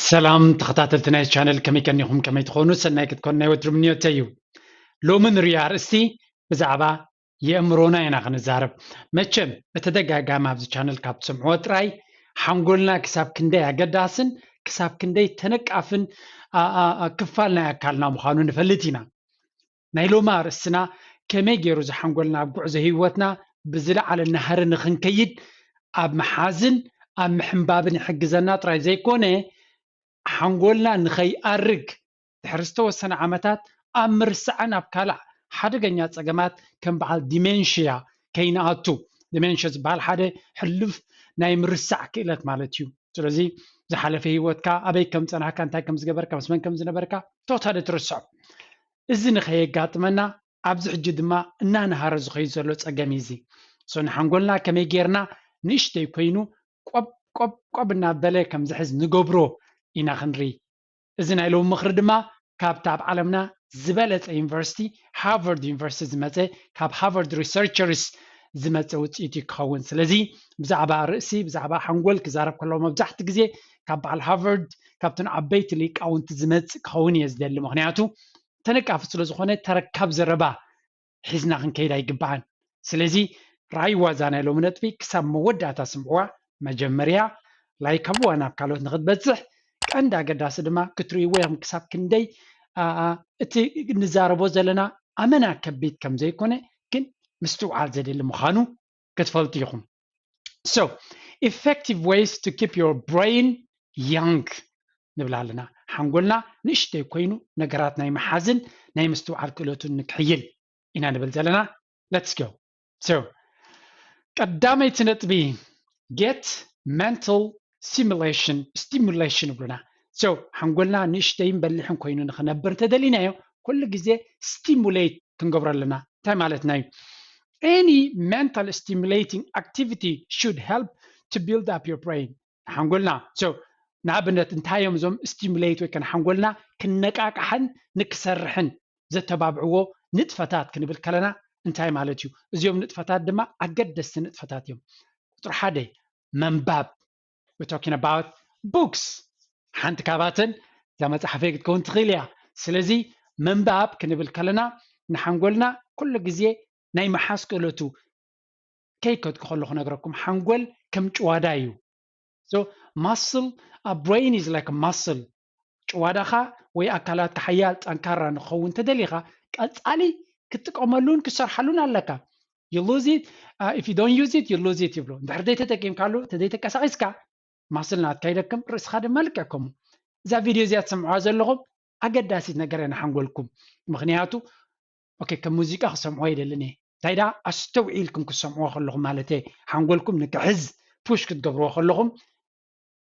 ሰላም ተኸታተልቲ ናይ ቻነል፣ ከመይ ቀኒኹም? ከመይ ትኾኑ? ሰናይ ክትኮኑ ናይ ወትሩ ምንዮተይ እዩ። ሎሚ ንሪኦ ኣርእስቲ ብዛዕባ የእምሮና ኢና ክንዛረብ። መቸም ብተደጋጋሚ ኣብዚ ቻነል ካብ ትሰምዕዎ ጥራይ ሓንጎልና ክሳብ ክንደይ ኣገዳስን ክሳብ ክንደይ ተነቃፍን ኣ- ኣ- ኣ- ክፋል ናይ ኣካልና ምዃኑ ንፈልጥ ኢና። ናይ ሎሚ ኣርእስትና ከመይ ገይሩ እዚ ሓንጎልና ኣብ ጉዕዞ ህይወትና ብዝለዓለ ናህሪ ንኽንከይድ ኣብ ምሓዝን ኣብ ምሕንባብን ይሕግዘና ጥራይ ዘይኮነ፣ ሓንጎልና ንኸይኣርግ ድሕሪ ዝተወሰነ ዓመታት ኣብ ምርሳዕን ኣብ ካልእ ሓደገኛ ጸገማት ከም በዓል ዲሜንሽያ ከይንኣቱ። ዲሜንሽያ ዝበሃል ሓደ ሕሉፍ ናይ ምርሳዕ ክእለት ማለት እዩ። ስለዚ ዝሓለፈ ህይወትካ፣ ኣበይ ከም ጸናሕካ፣ እንታይ ከም ዝገበርካ፣ ምስ መን ከም ዝነበርካ ቶታሊ ትርስዖ። እዚ ንኸየጋጥመና ኣብዚ ሕጂ ድማ እናነሃረ ዝኸይድ ዘሎ ጸገም እዩ እዚ። So ንሓንጎልና ከመይ ጌርና ንእሽተይ ኮይኑ ቆብ ቆብ ቆብ እናበለ ከም ዝሕዝ ንገብሮ ኢና ክንርኢ። እዚ ናይ ሎሚ ምኽሪ ድማ ካብታ ኣብ ዓለምና ዝበለጸ ዩኒቨርሲቲ ሃርቫርድ ዩኒቨርሲቲ ዝመጸ፣ ካብ ሃርቫርድ ሪሰርቸርስ ዝመጸ ውፅኢት እዩ ክኸውን። ስለዚ ብዛዕባ ርእሲ፣ ብዛዕባ ሓንጎል ክዛረብ ከለዎ መብዛሕቲ ግዜ ካብ በዓል ሃርቫርድ፣ ካብቶም ዓበይቲ ሊቃውንቲ ዝመጽእ ክኸውን እየ ዝደሊ። ምክንያቱ ተነቃፊ ስለ ዝኾነ ተረካብ ዘረባ ሒዝና ክንከይድ ኣይግባኣን። ስለዚ ራእይዋ እዛ ናይ ሎሚ ነጥቢ ክሳብ መወዳእታ ስምዕዋ። መጀመርያ ላይክ ሃብዋ ናብ ካልኦት ንክትበፅሕ። ቀንዲ ኣገዳሲ ድማ ክትርእይዎ ኢኹም ክሳብ ክንደይ ኣ- ኣ- እቲ ንዛረቦ ዘለና ኣመና ከቢድ ከም ዘይኮነ ግን ምስትውዓል ዘድሊ ምዃኑ ክትፈልጡ ኢኹም። So effective ways to keep your brain young ንብል ኣለና። ሓንጎልና ንእሽተይ ኮይኑ ነገራት ናይ ምሓዝን ናይ ምስትውዓል ክእለቱን ንክሕይል ኢና ንብል ዘለና። Let's go. So ቀዳመይቲ ነጥቢ፣ get mental stimulation stimulation ይብሉና። So ሓንጎልና ንእሽተይን በሊሕን ኮይኑ ንክነብር እንተደሊናዮ ኩሉ ግዜ ስቲሙሌት ክንገብሮ ኣለና። እንታይ ማለትና እዩ? Any mental stimulating activity should help to build up your brain. ሓንጎልና፣ so ንኣብነት እንታይ እዮም እዞም ስቲሙሌት ወይ ከን ሓንጎልና ክነቃቃሕን ንክሰርሕን ዘተባብዕዎ ንጥፈታት ክንብል ከለና እንታይ ማለት እዩ? እዚኦም ንጥፈታት ድማ ኣገደስቲ ንጥፈታት እዮም። ቁፅሪ ሓደ፣ መንባብ። We're talking about books. ሓንቲ ካብኣተን እዛ መፅሓፈይ ክትከውን ትኽእል እያ። ስለዚ መንባብ ክንብል ከለና ንሓንጎልና ኩሉ ግዜ ናይ ምሓዝ ክእለቱ ከይከድኩ ከለኹ ክነግረኩም፣ ሓንጎል ከም ጭዋዳ እዩ። So muscle, a brain is like a muscle. ጭዋዳኻ ወይ ኣካላትካ ሓያል ጠንካራ ንክኸውን እንተደሊኻ ቀፃሊ ክትጥቀመሉን ክትሰርሓሉን ኣለካ። You lose it, uh, if you don't use it, you lose it ይብሉ። እንድሕር ዘይተጠቂምካሉ፣ እንተዘይተንቀሳቒስካ ማስል ናትካ ይደክም፣ ርእስኻ ድማ ልክዕ ከምኡ። እዛ ቪድዮ እዚኣ ትሰምዑዋ ዘለኹም ኣገዳሲት ነገር እያ ንሓንጎልኩም። ምክንያቱ ኦኬ፣ ከም ሙዚቃ ክሰምዖ ኣይደልን እየ። እንታይ ደኣ ኣስተውዒልኩም ክሰምዕዎ ከለኹም ማለት እየ። ሓንጎልኩም ንክሕዝ ፑሽ ክትገብርዎ ከለኹም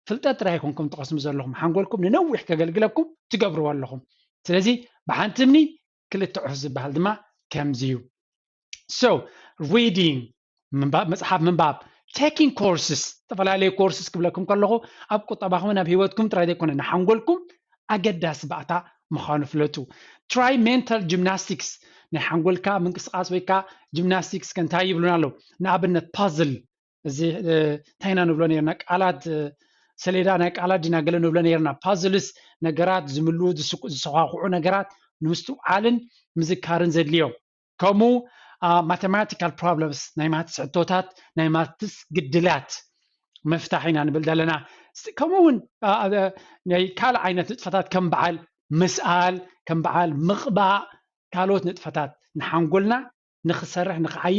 ፍልጠት ጥራይ ኣይኮንኩም ትቐስሙ ዘለኹም፣ ሓንጎልኩም ንነዊሕ ከገልግለኩም ትገብርዎ ኣለኹም። ስለዚ ብሓንቲ እምኒ ክልተ ዑፍ ዝበሃል ድማ ከምዚ እዩ። So reading፣ ምንባብ፣ መፅሓፍ ምንባብ፣ taking courses፣ ዝተፈላለዩ ኮርስስ ክብለኩም ከለኹ ኣብ ቁጠባኹምን ኣብ ህይወትኩም ጥራይ ዘይኮነ ንሓንጎልኩም ኣገዳሲ ባእታ ምዃኑ ፍለጡ። Try mental gymnastics፣ ናይ ሓንጎልካ ምንቅስቃስ ወይ ከዓ ጂምናስቲክስ ከ እንታይ ይብሉና ኣለዉ? ንኣብነት ፓዝል፣ እዚ እ፣ እንታይ ኢና ንብሎ ነርና? ቃላት እ፣ ሰሌዳ ናይ ቃላት ዲና ገለ ንብሎ ነርና። ፓዝልስ ነገራት ዝምልኡ ዝስኩ- ዝሰኳኩዑ ነገራት ንምስትውዓልን ምዝካርን ዘድልዮም። ከምኡ ማቴማቲካል ፕሮብለምስ፣ ናይ ማትስ ሕቶታት፣ ናይ ማትስ ግድላት ምፍታሕ ኢና ንብል ዘለና። ስ- ከምኡ እውን አ፣ አ፣ ናይ ካልእ ዓይነት ንጥፈታት ከም በዓል ምስኣል፣ ከም በዓል ምቕባእ፣ ካልኦት ንጥፈታት ንሓንጎልና ንክሰርሕ ንክዓይ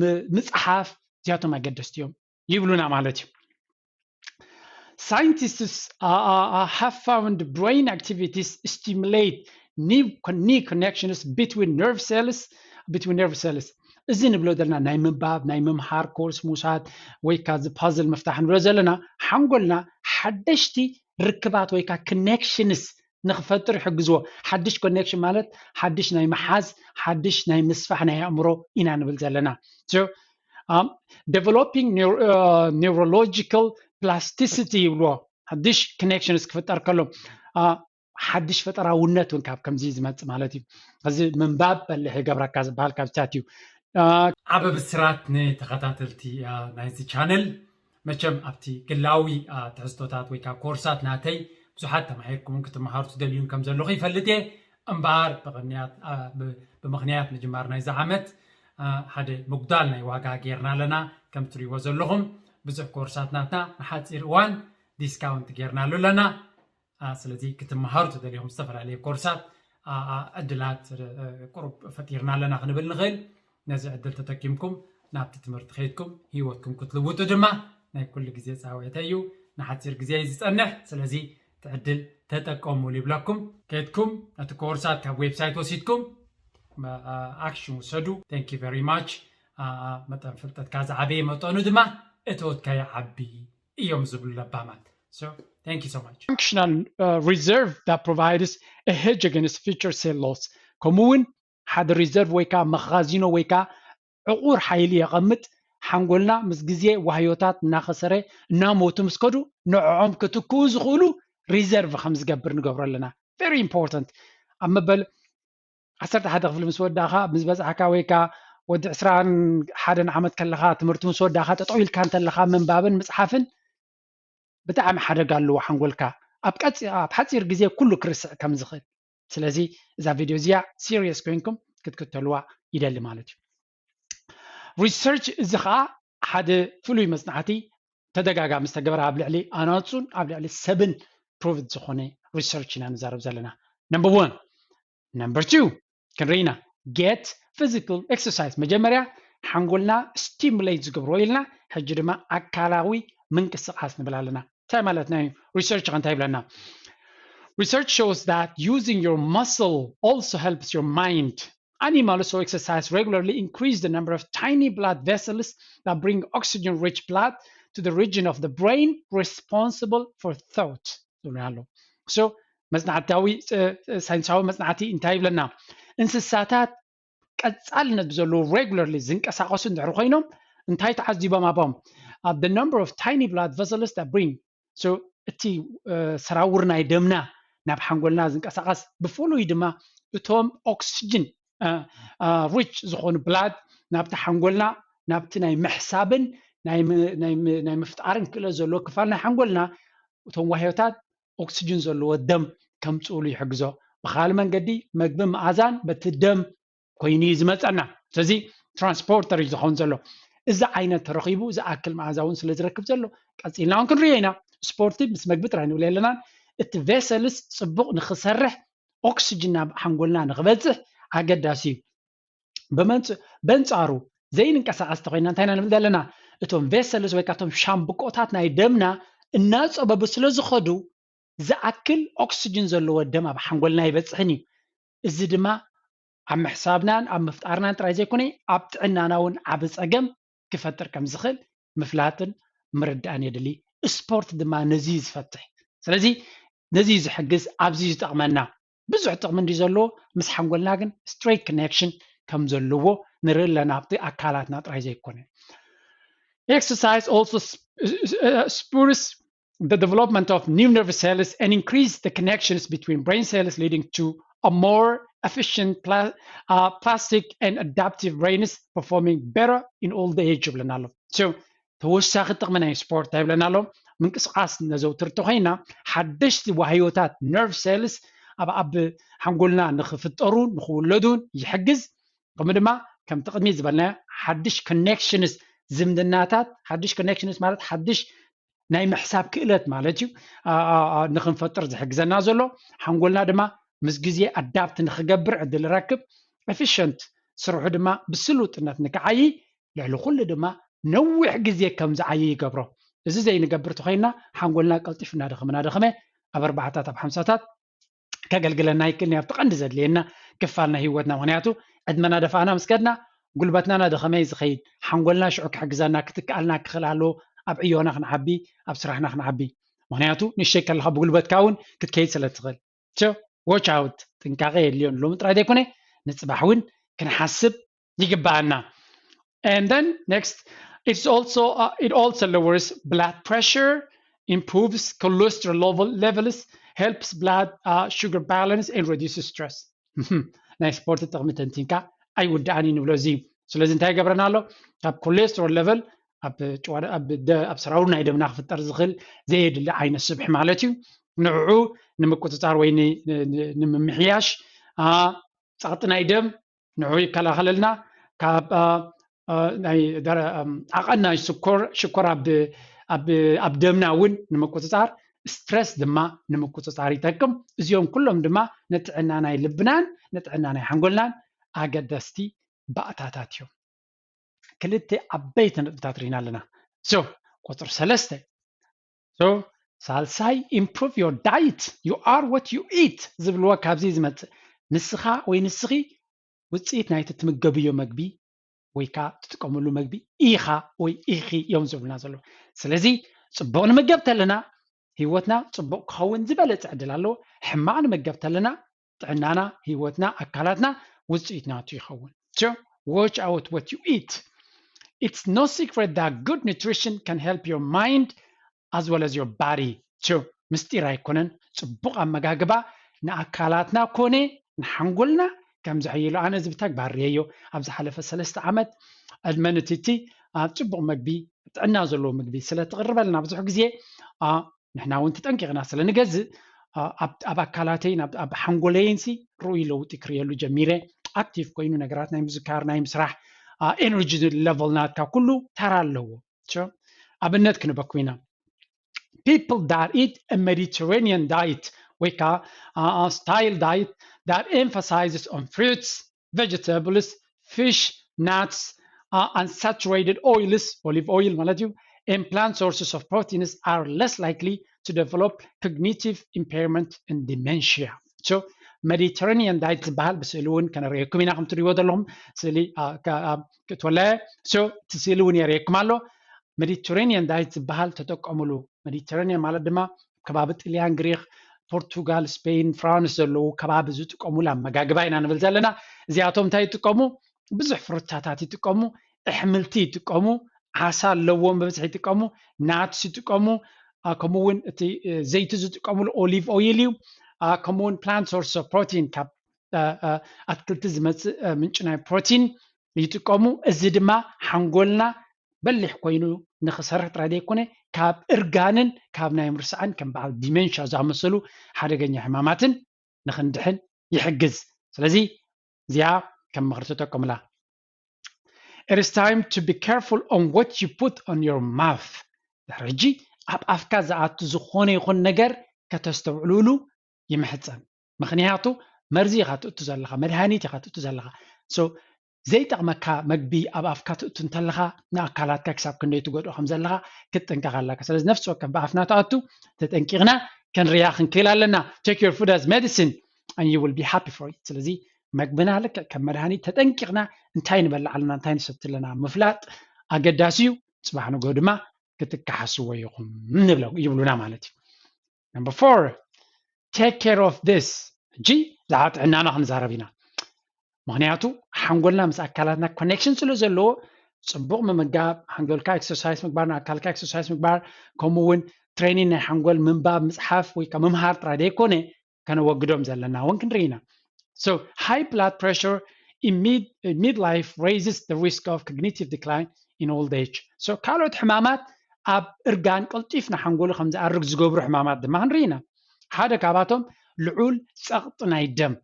ም- ምፅሓፍ እዚኣቶም ኣገደስቲ እዮም ይብሉና ማለት እዩ። Scientists uh, uh, uh, have found brain activities stimulate new, con- new connections between nerve cells, between nerve cells. እዚ ንብሎ ዘለና ናይ ምንባብ ናይ ምምሃር ኮርስ ምውሳድ ወይ ከዓ እዚ ፓዝል ምፍታሕ ንብሎ ዘለና ሓንጎልና ሓደሽቲ ርክባት ወይ ከዓ ኮኔክሽንስ ንክፈጥር ይሕግዝዎ። ሓድሽ ኮኔክሽን ማለት ሓድሽ ናይ ምሓዝ ሓድሽ ናይ ምስፋሕ ናይ ኣእምሮ ኢና ንብል ዘለና። So, um, developing neur- uh, neurological plasticity ይብልዎ። ሓድሽ ኮኔክሽንስ ክፍጠር ከሎ አ፣ ሓድሽ ፈጠራውነት እውን ካብ ከምዚ ዝመፅእ ማለት እዩ። እዚ ምንባብ በሊሕ ይገብረካ ዝበሃል ካብዚታት እዩ። አ፣ ዓቢ ብስራት ንተኸታተልቲ አ፣ ናይዚ ቻነል። መቸም ኣብቲ ግላዊ አ፣ ትሕዝቶታት ወይ ከዓ ኮርሳት ናተይ ብዙሓት ተማሂርኩምን ክትመሃሩ ትደልዩን ከም ዘለኹ ይፈልጥ እየ። እምበኣር ብቕንያት፣ አ፣ ብ-፣ ብምኽንያት ምጅማር ናይዚ ዓመት፣ አ፣ ሓደ ምጉዳል ናይ ዋጋ ጌርና ኣለና። ከም ትሪእዎ ዘለኹም ብዙሕ ኮርሳት ናትና ንሓፂር እዋን ዲስካውንት ጌርናሉ ኣለና። አ፣ ስለዚ ክትመሃሩ ትደልዮም ዝተፈላለዩ ኮርሳት፣ አ፣ አ፣ ዕድላት፣ እ፣ ቁሩብ ፈጢርና ኣለና ክንብል ንኽእል። ነዚ ዕድል ተጠቂምኩም ናብቲ ትምህርቲ ከይድኩም ህይወትኩም ክትልውጡ ድማ ናይ ኩሉ ግዜ ፃውዒተ እዩ። ንሓፂር ግዜ እዩ ዝፀንሕ። ስለዚ እቲ ዕድል ተጠቀሙሉ ይብለኩም። ከይድኩም ነቲ ኮርሳት ካብ ዌብሳይት ወሲድኩም፣ አ፣ አ፣ ኣክሽን ውሰዱ። Thank you very much። አ፣ አ፣ መጠን ፍልጠትካ ዝዓበየ መጠኑ ድማ እቶትካ ይዓቢ እዮም ዝብሉ ለባማት። So, thank you so much። Functional, uh, reserve that provides a hedge against future sale loss። ከምኡ እውን ሓደ ሪዘርቭ ወይ ከዓ መኻዚኖ ወይ ከዓ ዕቑር ሓይሊ የቐምጥ። ሓንጎልና ምስ ግዜ ዋህዮታት እናኸሰረ እናሞቱ ምስ ከዱ ንዕዖም ክትክኡ ዝኽእሉ ሪዘርቭ ከም ዝገብር ንገብሮ ኣለና። Very important። ኣብ መበል ዓሰርተ ሓደ ክፍሊ ምስ ወዳእኻ፣ ምስ በጻሕካ ወይ ከዓ ወዲ ዕስራን ሓደን ዓመት ከለኻ ትምህርቲ ምስ ወዳእኻ ጠጠው ኢልካ እንተለኻ ምንባብን ምጽሓፍን ብጣዕሚ ሓደጋ ኣለዎ። ሓንጎልካ ኣብ ቀጽ-፣ ኣብ ሓጺር ግዜ ኩሉ ክርስዕ ከም ዝኽእል። ስለዚ እዛ ቪድዮ እዚኣ ሲሪየስ ኮይንኩም ክትክተልዋ ይደሊ ማለት እዩ። ሪሰርች እዚ ኸዓ ሓደ ፍሉይ መጽናዕቲ ተደጋጋሚ ዝተገበረ ኣብ ልዕሊ ኣናጹን ኣብ ልዕሊ ሰብን ፕሩቭድ ዝኾነ ሪሰርች ኢና ንዛረብ ዘለና። ነምበር ዋን። ነምበር ቱ ክንርኢና፣ ጌት ፊዚካል ኤክሰርሳይዝ። መጀመርያ ሓንጎልና ስቲሙሌት ዝገብሮ ኢልና፣ ሕጂ ድማ ኣካላዊ ምንቅስቃስ ንብል ኣለና። እንታይ ማለት ናይ ሪሰርች ከ እንታይ ይብለና? Research shows that using your muscle also helps your mind. Animals who exercise regularly increase the number of tiny blood vessels that bring oxygen-rich blood to the region of the brain responsible for thought. ይብለና ኣሎ። So መጽናዕታዊ፣ እ፣ እ፣ ሳይንሳዊ መጽናዕቲ እንታይ ይብለና? እንስሳታት ቀጻልነት ብዘለዎ ሬጉለርሊ ዝንቀሳቐሱ እንድሕር ኮይኖም እንታይ ተዓዚቦም ኣቦም? Of the number of tiny blood vessels that bring። So እቲ፣ እ፣ ሰራውር ናይ ደምና ናብ ሓንጎልና ዝንቀሳቐስ፣ ብፍሉይ ድማ እቶም ኦክስጅን፣ እ፣ እ፣ ሪች ዝኾኑ ብላድ ናብቲ ሓንጎልና፣ ናብቲ ናይ ምሕሳብን ናይ ም-፣ ናይ ም-፣ ናይ ምፍጣርን ክእለት ዘለዎ ክፋል ናይ ሓንጎልና፣ እቶም ዋህዮታት ኦክስጅን ዘለዎ ደም ከምፅእሉ ይሕግዞ። ብኻልእ መንገዲ መግቢ መኣዛን በቲ ደም ኮይኑ እዩ ዝመፀና። ስለዚ ትራንስፖርተር እዩ ዝኸውን ዘሎ። እዚ ዓይነት ተረኺቡ ዝኣክል መኣዛ እውን ስለ ዝረክብ ዘሎ ቀፂልና እውን ክንሪኦ ኢና። ስፖርቲ ምስ መግቢ ጥራይ ንብል የለናን። እቲ ቬሰልስ ፅቡቕ ንክሰርሕ ኦክስጅን ናብ ሓንጎልና ንክበፅሕ ኣገዳሲ እዩ። በመንጽ-፣ በንጻሩ ዘይንንቀሳቐስ ተኮይና እንታይ ኢና ንብል ዘለና? እቶም ቬሰልስ ወይ ከዓ እቶም ሻምብቆታት ናይ ደምና እናጸበቡ ስለ ዝኸዱ ዝኣክል ኦክስጅን ዘለዎ ደም ኣብ ሓንጎልና ኣይበጽሕን እዩ። እዚ ድማ ኣብ ምሕሳብናን ኣብ ምፍጣርናን ጥራይ ዘይኮነ ኣብ ጥዕናና እውን ዓቢ ጸገም ክፈጥር ከም ዝኽእል ምፍላጥን ምርዳእን የድሊ። ስፖርት ድማ ነዚ እዩ ዝፈትሕ። ስለዚ ነዚ እዩ ዝሕግዝ፣ ኣብዚ እዩ ዝጠቕመና። ብዙሕ ጥቕሚ እንዲ ዘለዎ፣ ምስ ሓንጎልና ግን ስትሬት ኮኔክሽን ከም ዘለዎ ንርኢ ኣለና፣ ኣብቲ ኣካላትና ጥራይ ዘይኮነ። Exercise also sp-, uh, spurs the development of new nerve cells and increase the connections between brain cells, leading to a more efficient pla-, uh, plastic and adaptive brains performing better in old age ይብለና ኣሎ። So ተወሳኺ ጥቕሚ ናይ ስፖርት እንታይ ይብለና ኣሎ? ምንቅስቃስ ነዘውትር እንተኾይና ሓደሽቲ ዋህዮታት ነርቭ ሴልስ ኣብ፣ ኣብ ሓንጎልና ንኽፍጠሩ ንኽውለዱን ይሕግዝ። ከምኡ ድማ ከም ጥቕሚ ዝበልና ሓድሽ ኮኔክሽንስ፣ ዝምድናታት፣ ሓድሽ ኮኔክሽንስ ማለት ሓድሽ ናይ ምሕሳብ ክእለት ማለት እዩ። ኣ፣ ኣ፣ ኣ፣ ንኽንፈጥር ዝሕግዘና ዘሎ፣ ሓንጎልና ድማ ምስ ግዜ ኣዳፕት ንኽገብር ዕድል ይረክብ። ኤፊሽንት ስርሑ ድማ ብስሉጥነት ንክዓይ፣ ልዕሊ ኩሉ ድማ ነዊሕ ግዜ ከም ዝዓይ ይገብሮ። እዚ ዘይንገብር ተኾይና ሓንጎልና ቀልጢፉ እናደኸመ እናደኸመ ኣብ ኣርባዓታት ኣብ ሓምሳታት ከገልግለና ይክእል። ኣብቲ ቀንዲ ዘድልየና ክፋል ናይ ህይወትና፣ ምክንያቱ ዕድመና ደፋእና ምስ ከድና ጉልበትና እናደኸመ እዩ ዝኸይድ። ሓንጎልና ሽዑ ክሕግዘና ክትከኣልና ክኽእል ኣለዎ ኣብ ዕዮና ክንዓቢ፣ ኣብ ስራሕና ክንዓቢ። ምክንያቱ ንእሽተይ ከለኻ ብጉልበትካ እውን ክትከይድ ስለ ትኽእል። So watch out፣ ጥንቃቄ የድልዮ። ንሎሚ ጥራይ ዘይኮነ ንፅባሕ እውን ክንሓስብ ይግባኣና። And then next, it's also, uh, it also lowers blood pressure, improves cholesterol level, levels, helps blood, uh, sugar balance and reduces stress. ናይ ስፖርት ጥቕሚ ተንቲንካ ኣይውዳእን እዩ ንብሎ። እዚ ስለዚ እንታይ ይገብረና ኣሎ? ካብ ኮሌስትሮል ሌቨል ኣብ ጨዋ-፣ ኣብ ደ-፣ ኣብ ሰራውር ናይ ደምና ክፍጠር ዝኽእል ዘየድሊ ዓይነት ስብሒ ማለት እዩ። ንዕዑ ንምቁፅፃር ወይ ንምምሕያሽ ፃቕጢ ናይ ደም ንዕኡ ይከላኸለልና። ካብ ናይ ዓቐን ናይ ሽኮር ሽኮር ኣብ ደምና እውን ንምቁፅፃር፣ ስትረስ ድማ ንምቁፅፃር ይጠቅም። እዚኦም ኩሎም ድማ ንጥዕና ናይ ልብናን ንጥዕና ናይ ሓንጎልናን ኣገደስቲ ባእታታት እዮም። ክልተ ዓበይቲ ነጥብታት ርኢና ኣለና። ቁፅሪ ሰለስተ ሳልሳይ improve your diet, you are what you eat ዝብልዎ ካብዚ ዝመፅእ፣ ንስኻ ወይ ንስኺ ውፅኢት ናይቲ ትምገብዮ መግቢ ወይ ከዓ ትጥቀምሉ መግቢ ኢኻ ወይ ኢኺ እዮም ዝብሉና ዘለዉ። ስለዚ ፅቡቕ ንምገብ ተለና ህይወትና ፅቡቕ ክኸውን ዝበለፀ ዕድል ኣለዎ። ሕማቕ ንምገብ ተለና ጥዕናና፣ ህይወትና፣ ኣካላትና ውፅኢት ናቱ ይኸውን። Watch out what you eat. It's no secret that good nutrition can help your mind as well as your body. ምስጢር ኣይኮነን። ፅቡቕ ኣመጋግባ ንኣካላትና ኮነ ንሓንጎልና ከም ዘሕይሎ ኣነ እዚ ብተግባር ርእየዮ። ኣብ ዝሓለፈ ሰለስተ ዓመት ዕድመ ንቲቲ ኣብ ፅቡቕ መግቢ፣ ጥዕና ዘለዎ ምግቢ ስለ ትቕርበልና ብዙሕ ግዜ ንሕና እውን ተጠንቂቕና ስለ ንገዝእ ኣብ ኣካላተይን ኣብ ሓንጎለይን ሲ ርኡይ ለውጢ ክርእየሉ ጀሚረ። ኣክቲቭ ኮይኑ ነገራት ናይ ምዝካር ናይ ምስራሕ ኤነርጂ ለቨል ናትካ ኩሉ ተራ ኣለዎ። ኣብነት ክንበኩም ኢና። People that eat a Mediterranean diet ወይ ከዓ style diet that emphasizes on fruits, vegetables, fish, nuts, uh, unsaturated oils, olive oil ማለት እዩ, and plant sources of proteins are less likely to develop cognitive impairment and dementia. So Mediterranean diet ዝበሃል ብስእሊ እውን ከነርእየኩም ኢና፣ ከም ትሪእዎ ዘለኹም ስእሊ ክትወለየ። So እቲ ስእሊ እውን የርእየኩም ኣሎ። Mediterranean diet ዝበሃል ተጠቀሙሉ። Mediterranean ማለት ድማ ከባቢ ጥልያን፣ ግሪክ፣ ፖርቱጋል፣ ስፔን፣ ፍራንስ ዘለዉ ከባቢ ዝጥቀሙሉ ኣመጋግባ ኢና ንብል ዘለና። እዚኣቶም እንታይ ይጥቀሙ? ብዙሕ ፍሩታታት ይጥቀሙ፣ ኣሕምልቲ ይጥቀሙ፣ ዓሳ ኣለዎም ብብዝሒ ይጥቀሙ፣ ናትስ ይጥቀሙ፣ ከምኡ እውን እቲ ዘይቲ ዝጥቀሙሉ ኦሊቭ ኦይል እዩ። ከምኡ እውን ፕላንት ሶርስ ኦፍ ፕሮቲን፣ ካብ ኣትክልቲ ዝመፅእ ምንጪ ናይ ፕሮቲን ይጥቀሙ። እዚ ድማ ሓንጎልና በሊሕ ኮይኑ ንክሰርሕ ጥራይ ዘይኮነ ካብ እርጋንን ካብ ናይ ምርሳዕን ከም በዓል ዲሜንሻ ዝኣመሰሉ ሓደገኛ ሕማማትን ንክንድሕን ይሕግዝ። ስለዚ እዚኣ ከም ምኽሪ ተጠቀሙላ። It is time to be careful on what you put on your mouth. ድሕሪ ሕጂ ኣብ ኣፍካ ዝኣቱ ዝኾነ ይኹን ነገር ከተስተውዕሉሉ ይምሕጸን። ምኽንያቱ መርዚ ኢኻ ትእቱ ዘለኻ፣ መድሃኒት ኢኻ ትእቱ ዘለኻ። So ዘይጠቕመካ መግቢ ኣብ ኣፍካ ትእቱ እንተለኻ ንኣካላትካ ክሳብ ክንደይ ትጎድኦ ከም ዘለኻ ክትጥንቀቕ ኣለካ። ስለዚ ነፍሲ ወከፍ ብኣፍና ትኣቱ ተጠንቂቕና ክንርያ ክንክእል ኣለና። Take your food as medicine and you will be happy for it። ስለዚ መግብና ልክዕ ከም መድሃኒት ተጠንቂቕና እንታይ ንበልዕ ኣለና እንታይ ንሰቲ ኣለና ምፍላጥ ኣገዳሲ እዩ። ፅባሕ ንግሆ ድማ ክትከሓስዎ ኢኹም ይብሉና ማለት እዩ። Number four, take care of this. ሕጂ ብዛዕባ ጥዕናና ክንዛረብ ኢና። ምክንያቱ ሓንጎልና ምስ ኣካላትና ኮኔክሽን ስለ ዘለዎ ፅቡቕ ምምጋብ፣ ሓንጎልካ ኤክሰርሳይስ ምግባር፣ ንኣካልካ ኤክሰርሳይስ ምግባር፣ ከምኡ እውን ትሬኒን ናይ ሓንጎል ምንባብ፣ ምፅሓፍ ወይ ከዓ ምምሃር ጥራይ ዘይኮነ ከነወግዶም ዘለና እውን ክንርኢ ኢና። So high blood pressure in mid, in midlife raises the risk of cognitive decline in old age. So ካልኦት ሕማማት ኣብ እርጋን ቀልጢፍ ንሓንጎሉ ከም ዝኣርግ ዝገብሩ ሕማማት ድማ ክንርኢ ኢና። ሓደ ካብኣቶም ልዑል ፀቕጢ ናይ ደም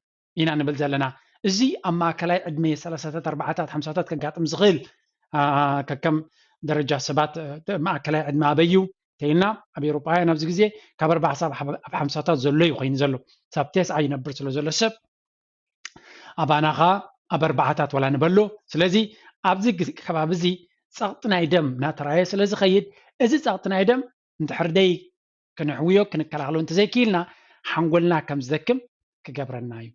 ኢና ንብል ዘለና። እዚ ኣብ ማእከላይ ዕድመ ሰላሳታት፣ ኣርባዓታት፣ ሓምሳታት ከጋጥም ዝኽእል ከከም ደረጃ ሰባት ማእከላይ ዕድመ ኣበይ እዩ ተይልና ኣብ ኤውሮጳውያን ኣብዚ ግዜ ካብ ኣርባዓ ክሳብ ኣብ ሓምሳታት ዘሎ እዩ ኮይኑ ዘሎ። ሳብ ቴስዓ ይነብር ስለ ዘሎ ሰብ ኣባና ኸዓ ኣብ ኣርባዓታት ወላ ንበሎ። ስለዚ ኣብዚ ከባቢ እዚ ፀቕጢ ናይ ደም እናተረኣየ ስለ ዝኸይድ እዚ ፀቕጢ ናይ ደም እንድሕር ደይ ክነሕውዮ ክንከላኸሎ እንተዘይክኢልና ሓንጎልና ከም ዝደክም ክገብረና እዩ።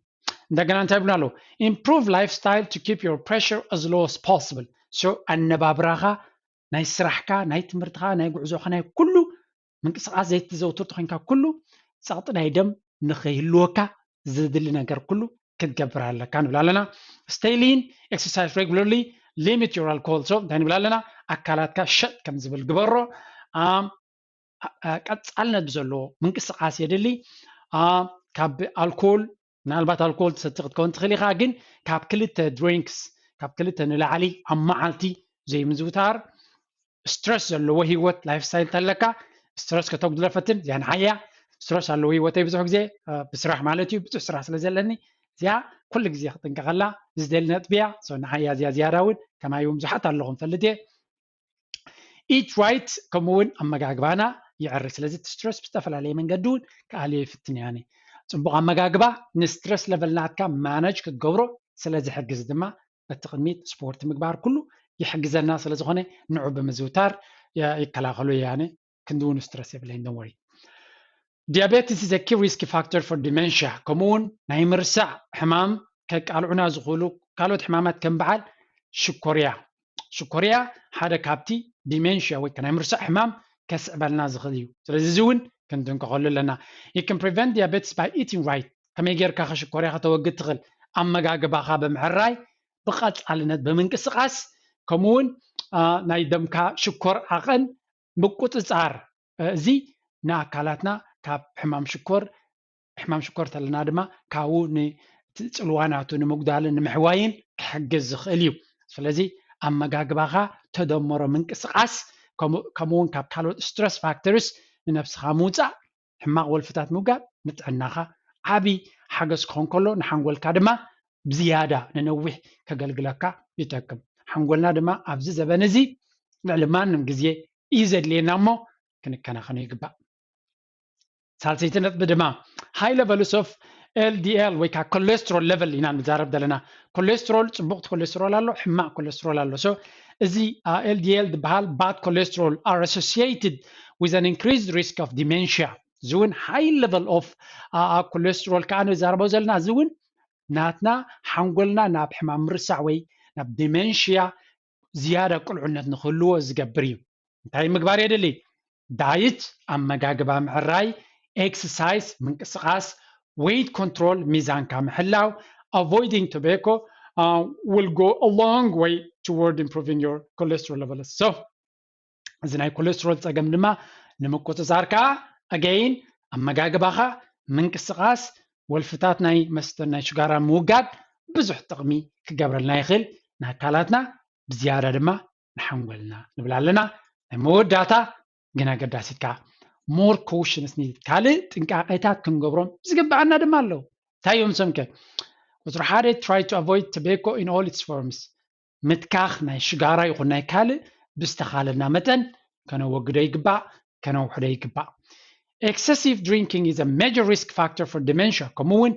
እንደገና እንታይ ይብሉና ኣለዉ? Improve lifestyle to keep your pressure as low as possible. So ኣነባብራኻ ናይ ስራሕካ ናይ ትምህርትኻ ናይ ጉዕዞኻ ናይ ኩሉ ምንቅስቃስ ዘይትዘውትር ተኮንካ ኩሉ ፀቕጢ ናይ ደም ንኸይህልወካ ዝድሊ ነገር ኩሉ ክትገብር ኣለካ ንብል ኣለና። Stay lean, exercise regularly, limit your alcohol። So እንታይ ንብል ኣለና? ኣካላትካ ሸጥ ከም ዝብል ግበሮ። ቀፃልነት ብዘለዎ ምንቅስቃስ የድሊ። ካብ ኣልኮል ምናልባት ኣልኮል ትሰቲ ክትከውን ትኽእል ኢኻ፣ ግን ካብ ክልተ ድሪንክስ ካብ ክልተ ንላዕሊ ኣብ መዓልቲ ዘይምዝውታር። ስትረስ ዘለዎ ህይወት ላይፍ ስታይል ተለካ ስትረስ ከተጉድሎ ፈትን እዚኣ ንዓያ። ስትረስ ኣለዎ ህይወተይ ብዙሕ ግዜ ብስራሕ ማለት እዩ። ብዙሕ ስራሕ ስለ ዘለኒ እዚኣ ኩሉ ግዜ ክጥንቀቐላ ዝደሊ ነጥቢ እያ። ንዓያ እዚኣ ዝያዳ እውን ከማይ እውን ብዙሓት ኣለኹም ፈልጥ እየ። ኢት ራይት ከምኡ እውን ኣመጋግባና ይዕሪ። ስለዚ እቲ ስትረስ ብዝተፈላለየ መንገዲ እውን ክኣልዮ ይፍትን እየ። ጽቡቕ ኣመጋግባ ንስትረስ ለቨል ናትካ ማነጅ ክትገብሮ ስለ ዝሕግዝ ድማ በቲ ቅድሚት ስፖርት ምግባር ኩሉ ይሕግዘና ስለ ዝኾነ ንዑ ብምዝውታር ይከላኸሉ እየ። ክንዲ እውን ስትረስ የብለይን። ዶን ወሪ። Diabetes is a key risk factor for dementia. ከምኡ እውን ናይ ምርሳዕ ሕማም ከቃልዑና ዝኽእሉ ካልኦት ሕማማት ከም በዓል ሽኮርያ። ሽኮርያ ሓደ ካብቲ ዲሜንሽያ ወይ ናይ ምርሳዕ ሕማም ከስዕበልና ዝኽእል እዩ። ስለዚ እዚ እውን ክንጥንቀቐሉ ኣለና። You can prevent diabetes by eating right. ከመይ ጌርካ ከሽኮርያ ከተወግድ ትኽእል? ኣመጋግባኻ ብምሕራይ፣ ብቐጻልነት ብምንቅስቓስ፣ ከምኡ እውን ናይ ደምካ ሽኮር ዓቐን ምቁጽጻር። እዚ ንኣካላትና ካብ ሕማም ሽኮር ሕማም ሽኮር ተለና ድማ ካብኡ ንፅልዋ ናቱ ንምጉዳልን ንምሕዋይን ክሕግዝ ዝኽእል እዩ። ስለዚ ኣመጋግባኻ ተደመሮ ምንቅስቃስ ከምኡ እውን ካብ ካልኦት ስትረስ ፋክተርስ ንነብስኻ ምውፃእ ሕማቕ ወልፍታት ምውጋድ ንጥዕናኻ ዓቢ ሓገዝ ክኾን ከሎ ንሓንጎልካ ድማ ብዝያዳ ንነዊሕ ከገልግለካ ይጠቅም። ሓንጎልና ድማ ኣብዚ ዘበን እዚ ልዕሊ ማንም ግዜ እዩ ዘድልየና እሞ ክንከናኸኖ ይግባእ። ሳልሰይቲ ነጥቢ ድማ high levels of L D L ወይ ከዓ ኮሌስትሮል ለቨል ኢና ንዛረብ ዘለና። ኮሌስትሮል፣ ፅቡቕ ኮሌስትሮል ኣሎ፣ ሕማቕ ኮሌስትሮል ኣሎ። So እዚ L D L ዝበሃል bad cholesterol are associated with an increased risk of dementia። እዚ እውን high level of ኮሌስትሮል ከዓ ንዛረቦ ዘለና እዚ እውን ናትና ሓንጎልና ናብ ሕማም ምርሳዕ ወይ ናብ ዲሜንሽያ ዝያዳ ቅልዑነት ንክህልዎ ዝገብር እዩ። እንታይ ምግባር የድሊ? ዳይት፣ ኣመጋግባ ምዕራይ፣ ኤክሰርሳይዝ፣ ምንቅስቃስ፣ weight control፣ ሚዛንካ ምሕላው፣ avoiding tobacco will go a long way toward improving your cholesterol levels. So እዚ ናይ ኮሌስትሮል ፀገም ድማ ንምቁፅፃር ከዓ ኣገይን ኣመጋግባኻ፣ ምንቅስቃስ፣ ወልፍታት ናይ መስተ ናይ ሽጋራ ምውጋድ ብዙሕ ጥቕሚ ክገብረልና ይኽእል። ንኣካላትና ብዝያዳ ድማ ንሓንጎልና ንብል ኣለና። ናይ መወዳእታ ግን ኣገዳሲት ከዓ more caution is needed። ካልእ ጥንቃቄታት ክንገብሮም ዝግብኣና ድማ ኣለዉ። እንታይ እዮም እሶም ከ? ቁፅሪ ሓደ try to avoid tobacco in all its forms። ምትካኽ ናይ ሽጋራ ይኹን ናይ ካልእ ብዝተኻለና መጠን ከነወግዶ ይግባእ፣ ከነውሕዶ ይግባእ። Excessive drinking is a major risk factor for dementia። ከምኡ እውን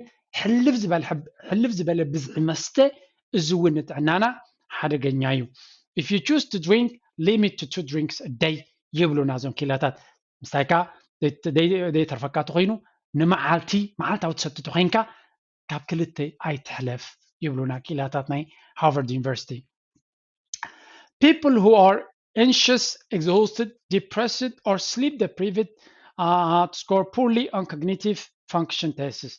ሕልፍ ዝበለ ብዝሒ መስተ እዚ እውን ንጥዕናና ሓደገኛ እዩ። If you choose to drink, limit to two drinks a day ይብሉና እዞም ኪላታት። ምስታይካ ዘይተርፈካ ተኮይኑ ንመዓልቲ መዓልታዊ ትሰቲ ተኮይንካ ካብ ክልተ ኣይትሕለፍ ይብሉና ኪላታት ናይ ሃርቫርድ ዩኒቨርሲቲ። People who are anxious, exhausted, depressed, or sleep deprived uh, score poorly on cognitive function tests.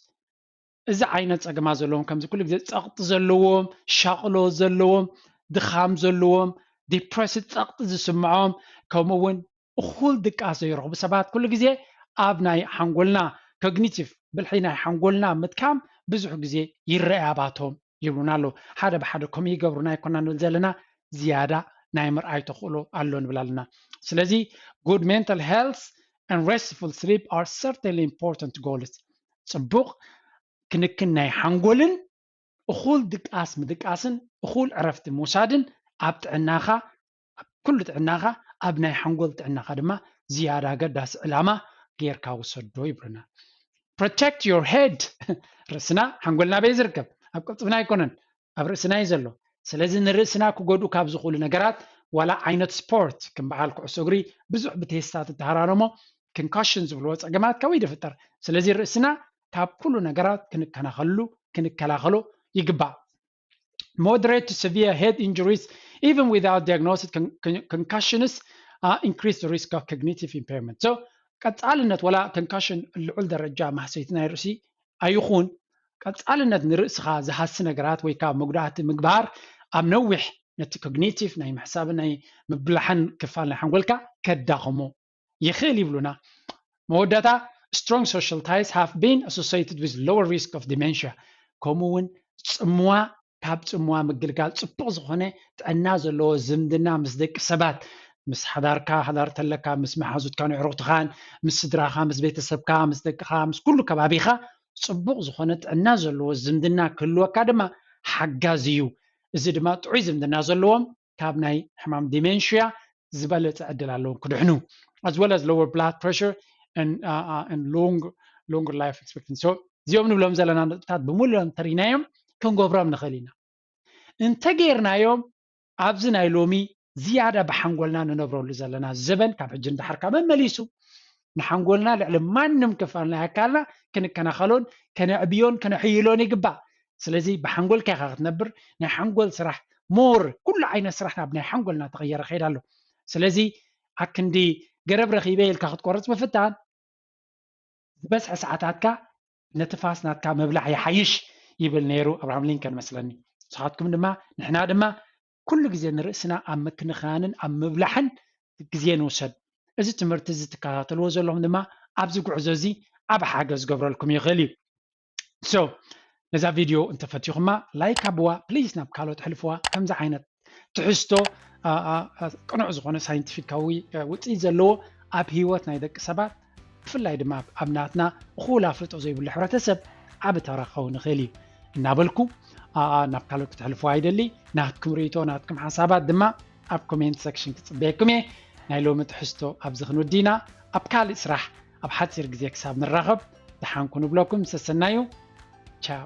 እዚ ዓይነት ፀገማት ዘለዎም ከምዚ ኩሉ ግዜ ፀቕጢ ዘለዎም፣ ሻቕሎ ዘለዎም፣ ድኻም ዘለዎም፣ ዲፕረስድ፣ ፀቕጢ ዝስምዖም፣ ከምኡ እውን እኹል ድቃስ ዘይረኽቡ ሰባት ኩሉ ግዜ ኣብ ናይ ሓንጎልና ኮግኒቲቭ ብልሒ ናይ ሓንጎልና ምትካም ብዙሕ ግዜ ይረኣይ ኣባቶም ይብሉና ኣለዉ። ሓደ ብሓደ ከምኡ ይገብሩና ኣይኮና ንብል ዘለና፣ ዝያዳ ናይ ምርኣይ ተኽእሎ ኣሎ ንብል ኣለና። ስለዚ good mental health and restful sleep are certainly important goals። ፅቡቕ ክንክን ናይ ሓንጎልን እኹል ድቃስ ምድቃስን እኹል ዕረፍቲ ምውሳድን ኣብ ጥዕናኻ ኣብ ኩሉ ጥዕናኻ ኣብ ናይ ሓንጎል ጥዕናኻ ድማ ዝያዳ ኣገዳሲ ዕላማ ጌርካ ውሰዶ ይብሉና። Protect your head። ርእስና ሓንጎልና በይ ዝርከብ ኣብ ቅልጥፍና ኣይኮነን ኣብ ርእስና እዩ ዘሎ። ስለዚ ንርእስና ክጎድኡ ካብ ዝኽእሉ ነገራት ዋላ ዓይነት ስፖርት ከም በዓል ኩዕሶ እግሪ ብዙሕ ብቴስታ ትተሃራረሞ ኮንካሽን ዝብልዎ ፀገማት ከመይ ድፍጠር። ስለዚ ርእስና ካብ ኩሉ ነገራት ክንከናኸሉ ክንከላኸሎ ይግባእ። Moderate to severe head injuries even without diagnosis, concussions uh, increase the risk of cognitive impairment. So ቀፃልነት ወላ ኮንካሽን ልዑል ደረጃ ማህሰይቲ ናይ ርእሲ ኣይኹን ቀፃልነት ንርእስኻ ዝሃሲ ነገራት ወይ ከዓ መጉዳእቲ ምግባር ኣብ ነዊሕ ነቲ ኮግኒቲቭ ናይ ምሕሳብን ናይ ምብላሕን ክፋል ናይ ሓንጎልካ ከዳኸሞ ይኽእል ይብሉና። መወዳእታ strong social ties have been associated with lower risk of dementia። ከምኡ እውን ፅምዋ ካብ ፅምዋ ምግልጋል ፅቡቕ ዝኾነ ጥዕና ዘለዎ ዝምድና ምስ ደቂ ሰባት ምስ ሓዳርካ፣ ሓዳር ተለካ፣ ምስ መሓዙትካ ንዕሩኽትኻን፣ ምስ ስድራኻ፣ ምስ ቤተሰብካ፣ ምስ ደቅኻ፣ ምስ ኩሉ ከባቢኻ ጽቡቕ ዝኾነ ጥዕና ዘለዎ ዝምድና ክህልወካ ድማ ሓጋዚ እዩ። እዚ ድማ ጥዑይ ዝምድና ዘለዎም ካብ ናይ ሕማም ዲሜንሽያ ዝበለጸ ዕድል ኣለዎም ክድሕኑ፣ as well as lower blood pressure and, uh, uh, and long, longer life expectancy. So እዚኦም ንብሎም ዘለና ነጥብታት ብምሉኦም ተሪናዮም ክንገብሮም ንኽእል ኢና። እንተጌርናዮም ኣብዚ ናይ ሎሚ ዝያዳ ብሓንጎልና ንነብረሉ ዘለና ዘበን ካብ ሕጂ ንድሓርካ መመሊሱ ንሓንጎልና ልዕሊ ማንም ክፋል ናይ ኣካልና ክንከናኸሎን ከነዕብዮን ከነሕይሎን ይግባእ። ስለዚ ብሓንጎልካ ኢኻ ክትነብር። ናይ ሓንጎል ስራሕ ሞር ኩሉ ዓይነት ስራሕ ናብ ናይ ሓንጎልና ተቐየረ ከይድ ኣሎ። ስለዚ ኣክንዲ ገረብ ረኺበ ኢልካ ክትቆርፅ ምፍታን ዝበዝሐ ሰዓታትካ ነቲ ፋስ ናትካ ምብላዕ ይሓይሽ ይብል ነይሩ ኣብርሃም ሊንከን መስለኒ። ንስኻትኩም ድማ ንሕና ድማ ኩሉ ግዜ ንርእስና ኣብ ምክንኻንን ኣብ ምብላሕን ግዜ ንውሰድ። እዚ ትምህርቲ እዚ ትከታተልዎ ዘለኹም ድማ ኣብዚ ጉዕዞ እዚ ዓቢ ሓገዝ ዝገብረልኩም ይኽእል እዩ። So ነዛ ቪድዮ እንተፈቲኹማ ላይክ ኣብዋ ፕሊዝ፣ ናብ ካልኦት ሕልፍዋ። ከምዚ ዓይነት ትሕዝቶ ቅኑዕ ዝኾነ ሳይንቲፊካዊ ውፅኢት ዘለዎ ኣብ ህይወት ናይ ደቂ ሰባት ብፍላይ ድማ ኣብ ናትና እኹል ኣፍልጦ ዘይብሉ ሕብረተሰብ ዓቢ ተራ ክኸውን ይኽእል እዩ እናበልኩ ናብ ካልኦት ክትሕልፍዋ ይደሊ። ናትኩም ርእይቶ ናትኩም ሓሳባት ድማ ኣብ ኮሜንት ሰክሽን ክፅበየኩም እየ። ናይ ሎሚ ትሕዝቶ ኣብዚ ክንውዲ ኢና። ኣብ ካልእ ስራሕ ኣብ ሓፂር ግዜ ክሳብ ንራኸብ ደሓንኩ ንብለኩም። ሰሰናዩ። ቻው።